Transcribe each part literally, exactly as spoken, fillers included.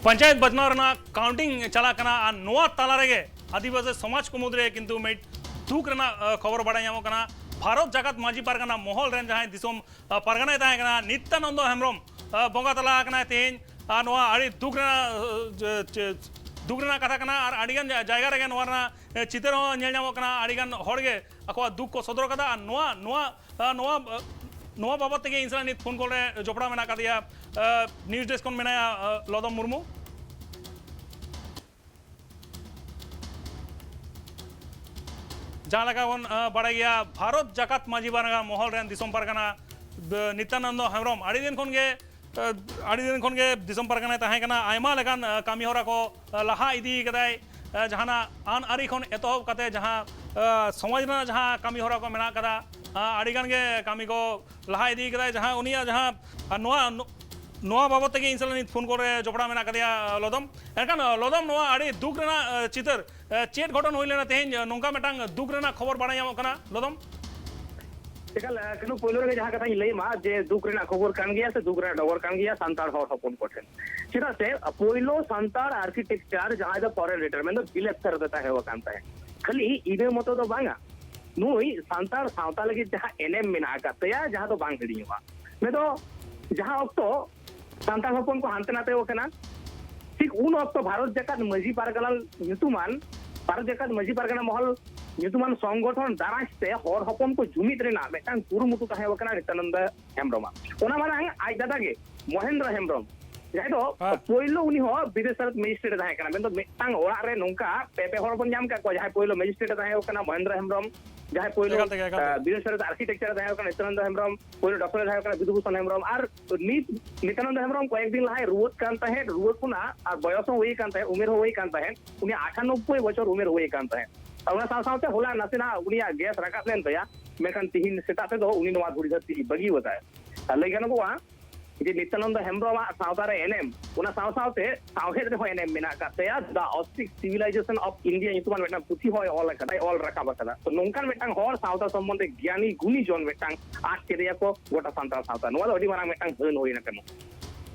ᱯᱚᱧᱪᱟᱭᱮᱛ ᱵᱟᱪᱷᱱᱟᱣ ᱨᱮᱱᱟᱜ ᱠᱟᱣᱩᱱᱴᱤᱝ ᱪᱟᱞᱟᱜ ᱠᱟᱱᱟ ᱟᱨ ᱱᱚᱣᱟ ᱛᱟᱞᱟ ᱨᱮᱜᱮ ᱟᱹᱫᱤᱵᱟᱹᱥᱤ ᱥᱚᱢᱟᱡᱽ ᱠᱚ ᱢᱩᱫᱽᱨᱮ ᱠᱤᱱᱛᱩ ᱢᱤᱫ ᱫᱩᱠ ᱨᱮᱱᱟᱜ ᱠᱷᱚᱵᱚᱨ ᱵᱟᱲᱟᱭ ᱧᱟᱢᱚᱜ ᱠᱟᱱᱟ᱾ ᱵᱷᱟᱨᱚᱛ ᱡᱟᱠᱟᱛ ᱢᱟᱹᱡᱷᱤ ᱯᱟᱨᱜᱟᱱᱟ ᱢᱚᱦᱚᱞ ᱨᱮᱱ ᱡᱟᱦᱟᱸᱭ ᱫᱤᱥᱚᱢ ᱯᱟᱨᱜᱟᱱᱟᱭ ᱛᱟᱦᱮᱸ ᱠᱟᱱᱟ ᱱᱤᱛᱭᱟᱱᱚᱱᱫᱚ ᱦᱮᱢᱵᱨᱚᱢ ᱵᱚᱸᱜᱟ ᱛᱟᱞᱟ ᱟᱠᱟᱱᱟᱭ ᱛᱮᱦᱮᱧ᱾ ᱟᱨ ᱱᱚᱣᱟ ᱟᱹᱰᱤ ᱫᱩᱠ ᱨᱮᱱᱟᱜ ᱫᱩᱠ ᱨᱮᱱᱟᱜ ᱠᱟᱛᱷᱟ ᱠᱟᱱᱟ ᱟᱨ ᱟᱹᱰᱤᱜᱟᱱ ᱡᱟᱭᱜᱟ ᱨᱮᱜᱮ ᱱᱚᱣᱟ ᱨᱮᱱᱟᱜ ᱪᱤᱛᱟᱹᱨ ᱦᱚᱸ ᱧᱮᱞ ᱧᱟᱢᱚᱜ ᱠᱟᱱᱟ᱾ ᱟᱹᱰᱤᱜᱟᱱ ᱦᱚᱲᱜᱮ ᱟᱠᱚᱣᱟᱜ ᱫᱩᱠ ᱠᱚ ᱥᱚᱫᱚᱨ ᱠᱟᱫᱟ ᱟᱨ ᱱᱚᱣᱟ ᱱᱚᱣᱟ ᱱᱚᱣᱟ ᱵᱟᱵᱚᱛ ᱛᱮᱜᱮ ᱤᱧ ᱥᱟᱞᱟᱜ ᱱᱤᱛ ᱯᱷᱳᱱ ᱠᱚᱞ ᱨᱮ ᱡᱚᱯᱲᱟᱣ ᱢᱮᱱᱟᱜ ᱟᱠᱟᱫᱮᱭᱟ ᱱᱤᱭᱩᱡᱽ ᱰᱮᱥᱠ ᱠᱷᱚᱱ ᱢᱮᱱᱟᱭᱟ ᱞᱚᱫᱚᱢ ᱢᱩᱨᱢᱩ᱾ ᱡᱟᱦᱟᱸ ᱞᱮᱠᱟ ᱵᱚᱱ ᱵᱟᱲᱟᱭ ᱜᱮᱭᱟ, ᱵᱷᱟᱨᱚᱛ ᱡᱟᱠᱟᱛ ᱢᱟᱹᱡᱷᱤ ᱯᱟᱨᱜᱟᱱᱟ ᱢᱚᱦᱚᱞ ᱨᱮᱱ ᱫᱤᱥᱚᱢ ᱯᱟᱨᱜᱟᱱᱟ ᱱᱤᱛᱭᱟᱱᱚᱱᱫᱚ ᱦᱮᱢᱵᱨᱚᱢ ᱟᱹᱰᱤ ᱫᱤᱱ ᱠᱷᱚᱱ ᱜᱮ ᱟᱹᱰᱤ ᱫᱤᱱ ᱠᱷᱚᱱ ᱜᱮ ᱫᱤᱥᱚᱢ ᱯᱟᱨᱜᱟᱱᱟᱭ ᱛᱟᱦᱮᱸ ᱠᱟᱱᱟ᱾ ᱟᱭᱢᱟ ᱞᱮᱠᱟᱱ ᱠᱟᱹᱢᱤ ᱦᱚᱨᱟ ᱠᱚ ᱞᱟᱦᱟ ᱤᱫᱤ ᱠᱟᱫᱟᱭ᱾ ᱡᱟᱦᱟᱱᱟᱜ ᱟᱹᱱ ᱟᱹᱨᱤ ᱠᱷᱚᱱ ᱮᱛᱚᱦᱚᱵ ᱠᱟᱛᱮ ᱡᱟᱦᱟᱸ ᱥᱚᱢᱟᱡᱽ ᱨᱮᱱᱟᱜ ᱡᱟᱦᱟᱸ ᱠᱟᱹᱢᱤ ᱦᱚᱨᱟ ᱠᱚ ᱢᱮᱱᱟᱜ ᱠᱟᱫᱟ, ᱟᱹᱰᱤ ᱜᱟᱱ ᱜᱮ ᱠᱟᱹᱢᱤ ᱠᱚ ᱞᱟᱦᱟ ᱤᱫᱤ ᱠᱟᱫᱟᱭ᱾ ᱡᱟᱦᱟᱸ ᱩᱱᱤᱭᱟᱜ ᱡᱟᱦᱟᱸ ᱱᱚᱣᱟ ᱱᱚᱣᱟ ᱵᱟᱵᱚᱛ ᱛᱮᱜᱮ ᱤᱧ ᱥᱟᱞᱟᱜ ᱱᱤᱛ ᱯᱷᱳᱱ ᱠᱚᱞ ᱨᱮ ᱡᱚᱯᱲᱟᱣ ᱢᱮᱱᱟᱜ ᱟᱠᱟᱫᱮᱭᱟ ᱞᱚᱫᱚᱢ᱾ ᱮᱱᱠᱷᱟᱱ ᱞᱚᱫᱚᱢ, ᱱᱚᱣᱟ ᱟᱹᱰᱤ ᱫᱩᱠ ᱨᱮᱱᱟᱜ ᱪᱤᱛᱟᱹᱨ ᱪᱮᱫ ᱜᱷᱚᱴᱚᱱ ᱦᱩᱭ ᱞᱮᱱᱟ ᱛᱮᱦᱮᱧ ᱱᱚᱝᱠᱟ ᱢᱤᱫᱴᱟᱝ ᱫᱩᱠ ᱨᱮᱱᱟᱜ ᱠᱷᱚᱵᱚᱨ ᱵᱟᱲᱟᱭ ᱧᱟᱢᱚᱜ ᱠᱟᱱᱟ ᱞᱚᱫᱚᱢ? ᱮᱠᱟᱞ ᱠᱟᱹᱱᱩ, ᱯᱳᱭᱞᱳ ᱨᱮᱜᱮ ᱡᱟᱦᱟᱸ ᱠᱟᱛᱷᱟᱧ ᱞᱟᱹᱭ ᱢᱟ, ᱡᱮ ᱫᱩᱠ ᱨᱮᱱᱟᱜ ᱠᱷᱚᱵᱚᱨ ᱠᱟᱱ ᱜᱮᱭᱟ ᱥᱮ ᱫᱩᱠ ᱨᱮᱱᱟᱜ ᱰᱚᱜᱚᱨ ᱠᱟᱱ ᱜᱮᱭᱟ ᱥᱟᱱᱛᱟᱲ ᱦᱚᱲ ᱦᱚᱯᱚᱱ ᱠᱚᱴᱷᱮᱱ᱾ ᱪᱮᱫᱟᱜ ᱥᱮ ᱯᱳᱭᱞᱳ ᱥᱟᱱᱛᱟᱲ ᱟᱨᱠᱤᱴᱮᱠᱪᱟᱨ ᱡᱟᱦᱟᱸᱭ ᱫᱚ ᱯᱷᱚᱨᱮᱱ ᱨᱤᱴᱟᱨ ᱢᱮᱱᱫᱚ ᱵᱤᱞᱟᱹᱛ ᱥᱮᱫ ᱨᱮ ᱛᱟᱦᱮᱸ ᱟᱠᱟᱱ ᱛᱟᱦᱮᱸᱫ, ᱠᱷᱟᱹᱞᱤ ᱤᱱᱟᱹ ᱢᱚᱛᱚ ᱫᱚ ᱵᱟᱝᱟ, ᱱᱩᱭ ᱥᱟᱱᱛᱟᱲ ᱥᱟᱶᱛᱟ ᱞᱟᱹᱜᱤᱫ ᱡᱟᱦᱟᱸ ᱮᱱᱮᱢ ᱢᱮᱱᱟᱜ ᱟᱠᱟᱫ ᱛᱟᱭᱟ, ᱡᱟᱦᱟᱸ ᱫᱚ ᱵᱟᱝ ᱦᱤᱲᱤᱧᱚᱜᱼᱟ᱾ ᱢᱮᱱᱫᱚ ᱡᱟᱦᱟᱸ ᱚᱠᱛᱚ ᱥᱟᱱᱛᱟᱲ ᱦᱚᱯᱚᱱ ᱠᱚ ᱦᱟᱱᱛᱮ ᱱᱟᱛᱮ ᱟᱠᱟᱱᱟ, ᱴᱷᱤᱠ ᱩᱱ ᱚᱠᱛᱚ ᱵᱷᱟᱨᱚᱛ ᱡᱟᱠᱟᱛ ᱢᱟᱹᱡᱷᱤ ᱯᱟᱨᱜᱟᱱᱟ ᱧᱩᱛᱩᱢᱟᱱ, ᱵᱷᱟᱨᱚᱛ ᱡᱟᱠᱟᱛ ᱢᱟᱹᱡᱷᱤ ᱯᱟᱨᱜᱟᱱᱟ ᱢᱚᱦᱚᱞ ᱧᱩᱛᱩᱢᱟᱱ ᱥᱚᱝᱜᱚᱴᱷᱚᱱ ᱫᱟᱨᱟᱭ ᱛᱮ ᱦᱚᱲ ᱦᱚᱯᱚᱱ ᱠᱚ ᱡᱩᱢᱤᱫ ᱨᱮᱱᱟᱜ ᱢᱤᱫᱴᱟᱝ ᱠᱩᱨᱩᱢᱩᱴᱩ ᱛᱟᱦᱮᱸ ᱠᱟᱱᱟ ᱱᱤᱛᱭᱟᱱᱚᱱᱫᱚ ᱦᱮᱢᱵᱨᱚᱢᱟᱜ᱾ ᱚᱱᱟ ᱢᱟᱲᱟᱝ ᱟᱡ ᱫᱟᱫᱟ ᱜᱮ ᱢᱚᱦᱮᱱᱫᱨᱚ ᱦᱮᱢᱵᱨᱚᱢ, ᱡᱟᱦᱟᱸᱭ ᱫᱚ ᱦᱮᱸ᱾ ᱯᱳᱭᱞᱳ ᱩᱱᱤ ᱦᱚᱸ ᱵᱤᱫᱮᱥ ᱨᱮ ᱢᱮᱡᱤᱥᱴᱨᱮᱴ ᱮ ᱛᱟᱦᱮᱸ ᱠᱟᱱᱟ, ᱢᱮᱱᱫᱚ ᱢᱤᱫᱴᱟᱝ ᱚᱲᱟᱜ ᱨᱮ ᱱᱚᱝᱠᱟ ᱯᱮ ᱯᱮ ᱦᱚᱲ ᱵᱚᱱ ᱧᱟᱢ ᱠᱟᱜ ᱠᱚᱣᱟ, ᱡᱟᱦᱟᱸᱭ ᱯᱳᱭᱞᱳ ᱢᱮᱡᱤᱥᱴᱨᱮᱴ ᱮ ᱛᱟᱦᱮᱸ ᱠᱟᱱᱟ ᱢᱚᱦᱮᱱᱫᱨᱚ ᱦᱮᱢᱵᱨᱚᱢ, ᱡᱟᱦᱟᱸᱭ ᱯᱳᱭᱞᱳ ᱮᱠᱟᱞ ᱛᱮᱜᱮ, ᱮᱠᱟᱞ ᱛᱮᱜᱮ᱾ ᱵᱤᱫᱮᱥ ᱨᱮ ᱟᱨᱠᱤᱴᱮᱠᱪᱟᱨ ᱮ ᱛᱟᱦᱮᱸ ᱠᱟᱱᱟ ᱱᱤᱛᱭᱟᱱᱚᱱᱫᱚ ᱦᱮᱢᱵᱨᱚᱢ, ᱯᱳᱭᱞᱳ ᱰᱚᱠᱴᱚᱨ ᱮ ᱛᱟᱦᱮᱸ ᱠᱟᱱᱟ ᱵᱤᱫᱩᱵᱷᱩᱥᱚᱱ ᱦᱮᱢᱵᱨᱚᱢ, ᱟᱨ ᱱᱤᱛ ᱱᱤᱛᱭᱟᱱᱚᱱᱫᱚ ᱦᱮᱢᱵᱨᱚᱢ ᱠᱚᱭᱮᱠ ᱫᱤᱱ ᱞᱟᱦᱟᱭ ᱨᱩᱣᱟᱹᱜ ᱠᱟᱱ ᱛᱟᱦᱮᱸᱫ, ᱨᱩᱣᱟᱹ ᱠᱷᱚᱱᱟᱜ ᱟᱨ ᱵᱚᱭᱚᱥ ᱦᱚᱸ ᱦᱩᱭ ᱠᱟᱱ ᱛᱟᱦᱮᱸᱫ, ᱩᱢᱮᱨ ᱦᱚᱸ ᱦᱩᱭ ᱠᱟᱱ ᱛᱟᱦᱮᱸᱫ, ᱩᱱᱤ ᱟᱴᱷᱟᱱᱚᱵᱵᱳᱭ ᱵᱚᱪᱷᱚᱨ ᱩᱢᱮᱨ ᱦᱩᱭ ᱠᱟᱱ ᱛᱟᱦᱮᱸᱫ᱾ ᱟᱨ ᱚᱱᱟ ᱥᱟᱶ ᱥᱟᱶᱛᱮ ᱦᱚᱞᱟ ᱱᱟᱥᱮᱱᱟᱜ ᱩᱱᱤᱭᱟᱜ ᱜᱮᱥ ᱨᱟᱠᱟᱵ ᱞᱮᱱ ᱛᱟᱭᱟ, ᱢᱮᱱᱠᱷᱟᱱ ᱛᱤᱦᱤᱧ ᱥᱮᱛᱟᱜ ᱛᱮᱫᱚ ᱩᱱᱤ ᱱᱚᱣᱟ ᱫᱷᱩᱲᱤ ᱫᱷᱟᱹᱨᱛᱤ ᱵᱟᱹᱜᱤ ᱟᱠᱟᱫᱟᱭ᱾ ᱟᱨ ᱞᱟᱹᱭ ᱜᱟᱱᱚᱜᱚᱜᱼᱟ ᱡᱮ ᱱᱤᱛᱭᱟᱱᱚᱱᱫᱚ ᱦᱮᱢᱵᱨᱚᱢᱟᱜ ᱥᱟᱶᱛᱟ ᱨᱮ ᱮᱱᱮᱢ, ᱚᱱᱟ ᱥᱟᱶ ᱥᱟᱶᱛᱮ ᱥᱟᱶᱦᱮᱫ ᱨᱮᱦᱚᱸ ᱮᱱᱮᱢ ᱢᱮᱱᱟᱜ ᱟᱠᱟᱫ ᱛᱟᱭᱟ᱾ The Austic Civilization of India ᱧᱩᱛᱩᱢᱟᱱ ᱢᱤᱫᱴᱟᱝ ᱯᱩᱛᱷᱤ ᱦᱚᱸᱭ ᱚᱞ ᱟᱠᱟᱫᱟ, ᱚᱞ ᱨᱟᱠᱟᱵ ᱟᱠᱟᱫᱟ᱾ ᱛᱚ ᱱᱚᱝᱠᱟᱱ ᱢᱤᱫᱴᱟᱝ ᱦᱚᱲ ᱥᱟᱶᱛᱟ ᱥᱚᱢᱵᱚᱱᱫᱷᱮ ᱜᱮᱭᱟᱱᱤ ᱜᱩᱱᱤ ᱡᱚᱱ ᱢᱤᱫᱴᱟᱝ ᱟᱫ ᱠᱮᱫᱮᱭᱟ ᱠᱚ ᱜᱚᱴᱟ ᱥᱟᱱᱛᱟᱲ ᱥᱟᱶᱛᱟ᱾ ᱱᱚᱣᱟ ᱫᱚ ᱟᱹᱰᱤ ᱢᱟᱨᱟᱝ ᱢᱤᱫᱴᱟᱝ ᱦᱟᱹᱱ ᱦᱩᱭᱱᱟ ᱠᱟᱱᱟ᱾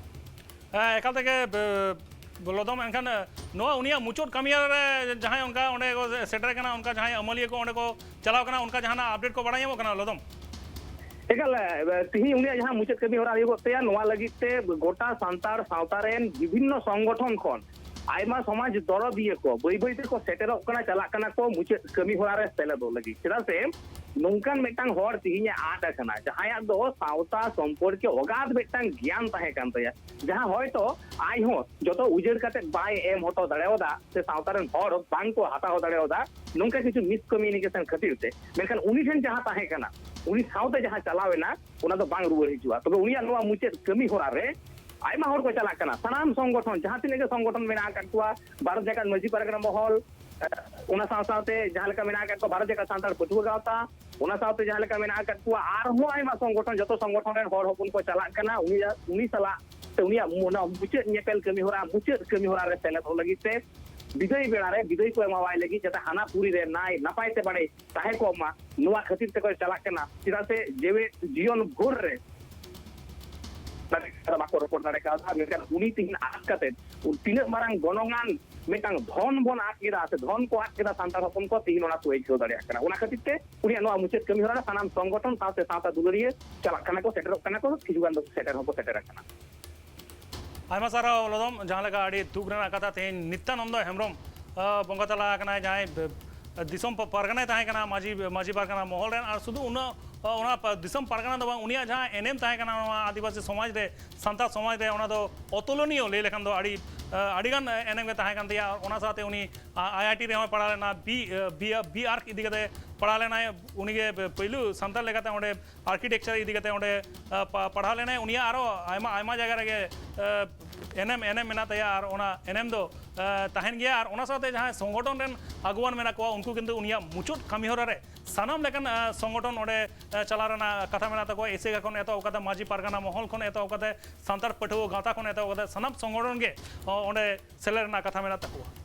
ᱦᱮᱸ, ᱮᱠᱟᱞ ᱛᱮᱜᱮ, ᱵᱮ-, ᱞᱚᱫᱚᱢ, ᱮᱱᱠᱷᱟᱱ ᱱᱚᱣᱟ ᱩᱱᱤᱭᱟᱜ ᱢᱩᱪᱟᱹᱫ ᱠᱟᱹᱢᱤ ᱨᱮ ᱡᱟᱦᱟᱸᱭ ᱚᱱᱠᱟ ᱚᱸᱰᱮ ᱠᱚ ᱥᱮᱴᱮᱨ ᱠᱟᱱᱟ, ᱚᱱᱠᱟ ᱡᱟᱦᱟᱸᱭ ᱟᱹᱢᱟᱹᱞᱤᱭᱟᱹ ᱠᱚ ᱚᱸᱰᱮ ᱠᱚ ᱪᱟᱞᱟᱣ ᱠᱟᱱᱟ, ᱚᱱᱠᱟ ᱡᱟᱦᱟᱱᱟᱜ ᱟᱯᱰᱮᱴ ᱠᱚ ᱵᱟᱲᱟᱭ ᱧᱟᱢᱚᱜ ᱠᱟᱱᱟ ᱞᱚᱫᱚᱢ? ᱮᱠᱟᱞ, ᱮ, ᱛᱤᱦᱤᱧ ᱩᱱᱤᱭᱟᱜ ᱡᱟᱦᱟᱸ ᱢᱩᱪᱟᱹᱫ ᱠᱟᱹᱢᱤ ᱦᱚᱨᱟ ᱦᱩᱭᱩᱜᱚᱜ ᱛᱟᱭᱟ, ᱱᱚᱣᱟ ᱞᱟᱹᱜᱤᱫ ᱛᱮ ᱜᱚᱴᱟ ᱥᱟᱱᱛᱟᱲ ᱥᱟᱶᱛᱟ ᱨᱮᱱ ᱵᱤᱵᱷᱤᱱᱱᱚ ᱥᱚᱝᱜᱚᱴᱷᱚᱱ ᱠᱷᱚᱱ ᱟᱭᱢᱟ ᱥᱚᱢᱟᱡᱽ ᱫᱚᱨᱚᱫᱤᱭᱟᱹ ᱠᱚ ᱵᱟᱹᱭ ᱵᱟᱹᱭ ᱛᱮᱠᱚ ᱥᱮᱴᱮᱨᱚᱜ ᱠᱟᱱᱟ, ᱪᱟᱞᱟᱜ ᱠᱟᱱᱟ ᱠᱚ ᱢᱩᱪᱟᱹᱫ ᱠᱟᱹᱢᱤ ᱦᱚᱨᱟ ᱨᱮ ᱥᱮᱞᱮᱫᱚᱜ ᱞᱟᱹᱜᱤᱫ᱾ ᱪᱮᱫᱟᱜ ᱥᱮ ᱱᱚᱝᱠᱟᱱ ᱢᱤᱫᱴᱟᱝ ᱦᱚᱲ ᱛᱤᱦᱤᱧᱮ ᱟᱫ ᱟᱠᱟᱱᱟ, ᱡᱟᱦᱟᱸᱭᱟᱜ ᱫᱚ ᱥᱟᱶᱛᱟ ᱥᱚᱢᱯᱚᱨᱠᱮ ᱚᱜᱟᱫ ᱢᱤᱫᱴᱟᱝ ᱜᱮᱭᱟᱱ ᱛᱟᱦᱮᱸ ᱠᱟᱱ ᱛᱟᱭᱟ, ᱡᱟᱦᱟᱸ ᱦᱚᱭᱛᱚ ᱟᱡ ᱦᱚᱸ ᱡᱚᱛᱚ ᱩᱡᱟᱹᱲ ᱠᱟᱛᱮ ᱵᱟᱭ ᱮᱢ ᱦᱚᱴᱚ ᱫᱟᱲᱮᱭᱟᱫᱟ ᱥᱮ ᱥᱟᱶᱛᱟ ᱨᱮᱱ ᱦᱚᱲ ᱵᱟᱝ ᱠᱚ ᱦᱟᱛᱟᱣ ᱫᱟᱲᱮᱭᱟᱫᱟ, ᱱᱚᱝᱠᱟ ᱠᱤᱪᱷᱩ ᱢᱤᱥᱠᱚᱢᱤᱭᱩᱱᱤᱠᱮᱥᱚᱱ ᱠᱷᱟᱹᱛᱤᱨ ᱛᱮ᱾ ᱢᱮᱱᱠᱷᱟᱱ ᱩᱱᱤ ᱴᱷᱮᱱ ᱡᱟᱦᱟᱸ ᱛᱟᱦᱮᱸ ᱠᱟᱱᱟ, ᱩᱱᱤ ᱥᱟᱶᱛᱮ ᱡᱟᱦᱟᱸ ᱪᱟᱞᱟᱣ ᱮᱱᱟ, ᱚᱱᱟ ᱫᱚ ᱵᱟᱝ ᱨᱩᱣᱟᱹᱲ ᱦᱤᱡᱩᱜᱼᱟ᱾ ᱛᱚᱵᱮ ᱩᱱᱤᱭᱟᱜ ᱱᱚᱣᱟ ᱢᱩᱪᱟᱹᱫ ᱠᱟᱹᱢᱤ ᱦᱚᱨᱟ ᱨᱮ ᱟᱭᱢᱟ ᱦᱚᱲ ᱠᱚ ᱪᱟᱞᱟᱜ ᱠᱟᱱᱟ, ᱥᱟᱱᱟᱢ ᱥᱚᱝᱜᱚᱴᱷᱚᱱ, ᱡᱟᱦᱟᱸ ᱛᱤᱱᱟᱹᱜ ᱜᱮ ᱥᱚᱝᱜᱚᱴᱷᱚᱱ ᱢᱮᱱᱟᱜ ᱟᱠᱟᱫ ᱠᱚᱣᱟ, ᱵᱷᱟᱨᱚᱛ ᱡᱟᱠᱟᱛ ᱢᱟᱹᱡᱷᱤ ᱯᱟᱨᱜᱟᱱᱟ ᱢᱚᱦᱚᱞ, ᱮ, ᱚᱱᱟ ᱥᱟᱶ ᱥᱟᱶᱛᱮ ᱡᱟᱦᱟᱸ ᱞᱮᱠᱟ ᱢᱮᱱᱟᱜ ᱟᱠᱟᱫ ᱠᱚᱣᱟ ᱵᱷᱟᱨᱚᱛ ᱡᱟᱠᱟᱛ ᱥᱟᱱᱛᱟᱲ ᱯᱟᱹᱴᱷᱩᱣᱟᱹ ᱜᱟᱶᱛᱟ, ᱚᱱᱟ ᱥᱟᱶᱛᱮ ᱡᱟᱦᱟᱸ ᱞᱮᱠᱟ ᱢᱮᱱᱟᱜ ᱟᱠᱟᱫ ᱠᱚᱣᱟ ᱟᱨᱦᱚᱸ ᱟᱭᱢᱟ ᱥᱚᱝᱜᱚᱴᱷᱚᱱ, ᱡᱚᱛᱚ ᱥᱚᱝᱜᱚᱴᱷᱚᱱ ᱨᱮᱱ ᱦᱚᱲ ᱦᱚᱯᱚᱱ ᱠᱚ ᱪᱟᱞᱟᱜ ᱠᱟᱱᱟ ᱩᱱᱤᱭᱟᱜ, ᱩᱱᱤ ᱥᱟᱞᱟᱜ ᱥᱮ ᱩᱱᱤᱭᱟᱜ ᱚᱱᱟ ᱢᱩᱪᱟᱹᱫ ᱧᱮᱯᱮᱞ ᱠᱟᱹᱢᱤ ᱦᱚᱨᱟ, ᱢᱩᱪᱟᱹᱫ ᱠᱟᱹᱢᱤ ᱦᱚᱨᱟ ᱨᱮ ᱥᱮᱞᱮᱫᱚᱜ ᱞᱟᱹᱜᱤᱫ ᱛᱮ ᱵᱤᱫᱟᱹᱭ ᱵᱮᱲᱟ ᱨᱮ ᱵᱤᱫᱟᱹᱭ ᱠᱚ ᱮᱢᱟᱣᱟᱭ ᱞᱟᱹᱜᱤᱫ, ᱡᱟᱛᱮ ᱦᱟᱱᱟ ᱯᱩᱨᱤ ᱨᱮ ᱱᱟᱭ ᱱᱟᱯᱟᱭ ᱛᱮ ᱵᱟᱲᱮ ᱛᱟᱦᱮᱸ ᱠᱚᱜ ᱢᱟ, ᱱᱚᱣᱟ ᱠᱷᱟᱹᱛᱤᱨ ᱛᱮᱠᱚ ᱪᱟᱞᱟᱜ ᱠᱟᱱᱟ᱾ ᱪᱮᱫᱟᱜ ᱥᱮ ᱡᱮᱣᱮᱫ ᱡᱤᱭᱚᱱ ᱵᱷᱳᱨ ᱨᱮ ᱵᱟᱠᱚ ᱨᱚᱯᱚᱲ ᱫᱟᱲᱮ ᱠᱟᱣᱫᱟ, ᱢᱮᱱᱠᱷᱟᱱ ᱩᱱᱤ ᱛᱤᱦᱤᱧ ᱟᱫ ᱠᱟᱛᱮ ᱛᱤᱱᱟᱹᱜ ᱢᱟᱨᱟᱝ ᱜᱚᱱᱚᱝᱟᱱ ᱢᱤᱫᱴᱟᱝ ᱫᱷᱚᱱ ᱵᱚᱱ ᱟᱫ ᱠᱮᱫᱟ ᱥᱮ ᱫᱷᱚᱱ ᱠᱚ ᱟᱫ ᱠᱮᱫᱟ ᱥᱟᱱᱛᱟᱲ ᱦᱚᱯᱚᱱ ᱠᱚ, ᱛᱤᱦᱤᱧ ᱚᱱᱟ ᱠᱚ ᱟᱹᱭᱠᱟᱹᱣ ᱫᱟᱲᱮᱭᱟᱜ ᱠᱟᱱᱟ᱾ ᱚᱱᱟ ᱠᱷᱟᱹᱛᱤᱨ ᱛᱮ ᱩᱱᱤᱭᱟᱜ ᱱᱚᱣᱟ ᱢᱩᱪᱟᱹᱫ ᱠᱟᱹᱢᱤ ᱦᱚᱨᱟ ᱨᱮ ᱥᱟᱱᱟᱢ ᱥᱚᱝᱜᱚᱴᱷᱚᱱ ᱥᱟᱶᱛᱮ ᱥᱟᱶᱛᱟ ᱫᱩᱞᱟᱹᱲᱤᱭᱟᱹ ᱪᱟᱞᱟᱜ ᱠᱟᱱᱟ ᱠᱚ, ᱥᱮᱴᱮᱨᱚᱜ ᱠᱟᱱᱟ ᱠᱚ, ᱠᱤᱪᱷᱩ ᱜᱟᱱ ᱫᱚ ᱥᱮᱴᱮᱨ ᱦᱚᱸᱠᱚ ᱥᱮᱴᱮᱨ ᱟᱠᱟᱱᱟ᱾ ᱟᱭᱢᱟ ᱥᱟᱨᱦᱟᱣ ᱞᱚᱫᱚᱢ, ᱡᱟᱦᱟᱸ ᱞᱮᱠᱟ ᱟᱹᱰᱤ ᱫᱩᱠ ᱨᱮᱱᱟᱜ ᱠᱟᱛᱷᱟ, ᱛᱮᱦᱮᱧ ᱱᱤᱛᱭᱟᱱᱚᱱᱫᱚ ᱦᱮᱢᱵᱨᱚᱢ, ᱟᱸ, ᱵᱚᱸᱜᱟ ᱛᱟᱞᱟ ᱟᱠᱟᱱᱟᱭ, ᱡᱟᱦᱟᱸᱭ, ᱟᱸ, ᱫᱤᱥᱚᱢ ᱯᱟ-, ᱯᱟᱨᱜᱟᱱᱟᱭ ᱛᱟᱦᱮᱸ ᱠᱟᱱᱟ, ᱢᱟᱹᱡᱷᱤ, ᱢᱟᱹᱡᱷᱤ ᱯᱟᱨᱜᱟᱱᱟ ᱢᱚᱦᱚᱞ ᱨᱮᱱ, ᱟᱨ ᱥᱩᱫᱷᱩ ᱩᱱᱟᱹᱜ, ᱟᱸ, ᱚᱱᱟ ᱯᱟ-, ᱫᱤᱥᱚᱢ ᱯᱟᱨᱜᱟᱱᱟ ᱫᱚ ᱵᱟᱝ, ᱩᱱᱤᱭᱟᱜ ᱡᱟᱦᱟᱸ ᱮᱱᱮᱢ ᱛᱟᱦᱮᱸ ᱠᱟᱱᱟ ᱱᱚᱣᱟ ᱟᱹᱫᱤᱵᱟᱹᱥᱤ ᱥᱚᱢᱟᱡᱽ ᱨᱮ, ᱥᱟᱱᱛᱟᱲ ᱥᱚᱢᱟᱡᱽ ᱨᱮ, ᱚᱱᱟ ᱫᱚ ᱚᱛᱩᱞᱚᱱᱤᱭᱚ ᱞᱟᱹᱭ ᱞᱮᱠᱷᱟᱱ ᱫᱚ ᱟᱹᱰᱤ, ᱟᱸ, ᱟᱹᱰᱤᱜᱟᱱ ᱮᱱᱮᱢ ᱜᱮ ᱛᱟᱦᱮᱸ ᱠᱟᱱ ᱛᱟᱭᱟ᱾ ᱟᱨ ᱚᱱᱟ ᱥᱟᱶᱛᱮ ᱩᱱᱤ, ᱟ-, ᱟᱭ ᱟᱭ ᱴᱤ ᱨᱮᱦᱚᱸᱭ ᱯᱟᱲᱦᱟᱣ ᱞᱮᱱᱟ, ᱵᱤ, ᱟᱸ, ᱵᱤ, ᱟᱸ, ᱵᱤ ᱟᱨᱠ ᱤᱫᱤ ᱠᱟᱛᱮ ᱯᱟᱲᱦᱟᱣ ᱞᱮᱱᱟᱭ᱾ ᱩᱱᱤᱜᱮ ᱯᱳᱭᱞᱳ ᱥᱟᱱᱛᱟᱲ ᱞᱮᱠᱟᱛᱮ ᱚᱸᱰᱮ ᱟᱨᱠᱤᱴᱮᱠᱪᱟᱨ ᱤᱫᱤ ᱠᱟᱛᱮ ᱚᱸᱰᱮ, ᱟ, ᱯᱟ-, ᱯᱟᱲᱦᱟᱣ ᱞᱮᱱᱟᱭ᱾ ᱩᱱᱤᱭᱟᱜ ᱟᱨᱚ ᱟᱭᱢᱟ, ᱟᱭᱢᱟ ᱡᱟᱭᱜᱟ ᱨᱮᱜᱮ, ᱟ, ᱮᱱᱮᱢ, ᱮᱱᱮᱢ ᱢᱮᱱᱟᱜ ᱛᱟᱭᱟ᱾ ᱟᱨ ᱚᱱᱟ ᱮᱱᱮᱢ ᱫᱚ, ᱟ, ᱛᱟᱦᱮᱱ ᱜᱮᱭᱟ᱾ ᱟᱨ ᱚᱱᱟ ᱥᱟᱶᱛᱮ ᱡᱟᱦᱟᱸᱭ ᱥᱚᱝᱜᱚᱴᱷᱚᱱ ᱨᱮᱱ ᱟᱹᱜᱩᱣᱟᱱ ᱢᱮᱱᱟᱜ ᱠᱚᱣᱟ, ᱩᱱᱠᱩ ᱠᱤᱱᱛᱩ ᱩᱱᱤᱭᱟᱜ ᱢᱩᱪᱟᱹᱫ ᱠᱟᱹᱢᱤ ᱦᱚᱨᱟ ᱨᱮ ᱥᱟᱱᱟᱢ ᱞᱮᱠᱟᱱ, ᱟ, ᱥᱚᱝᱜᱚᱴᱷᱚᱱ ᱚᱸᱰᱮ, ᱟ, ᱪᱟᱞᱟᱣ ᱨᱮᱱᱟᱜ ᱠᱟᱛᱷᱟ ᱢᱮᱱᱟᱜ ᱛᱟᱠᱚᱣᱟ᱾ ᱮᱥᱮᱠᱟ ᱠᱷᱚᱱ ᱮᱛᱚᱦᱚᱵ ᱠᱟᱛᱮ, ᱢᱟᱹᱡᱷᱤ ᱯᱟᱨᱜᱟᱱᱟ ᱢᱚᱦᱚᱞ ᱠᱷᱚᱱ ᱮᱛᱚᱦᱚᱵ ᱠᱟᱛᱮ, ᱥᱟᱱᱛᱟᱲ ᱯᱟᱹᱴᱷᱩᱣᱟᱹ ᱜᱟᱶᱛᱟ ᱠᱷᱚᱱ ᱮᱛᱚᱦᱚᱵ ᱠᱟᱛᱮ, ᱥᱟᱱᱟᱢ ᱥᱚᱝᱜᱚᱴᱷᱚᱱ ᱜᱮ, ᱚ, ᱚᱸᱰᱮ ᱥᱮᱞᱮᱫ ᱨᱮᱱᱟᱜ ᱠᱟᱛᱷᱟ ᱢᱮᱱᱟᱜ ᱛᱟᱠᱚᱣᱟ᱾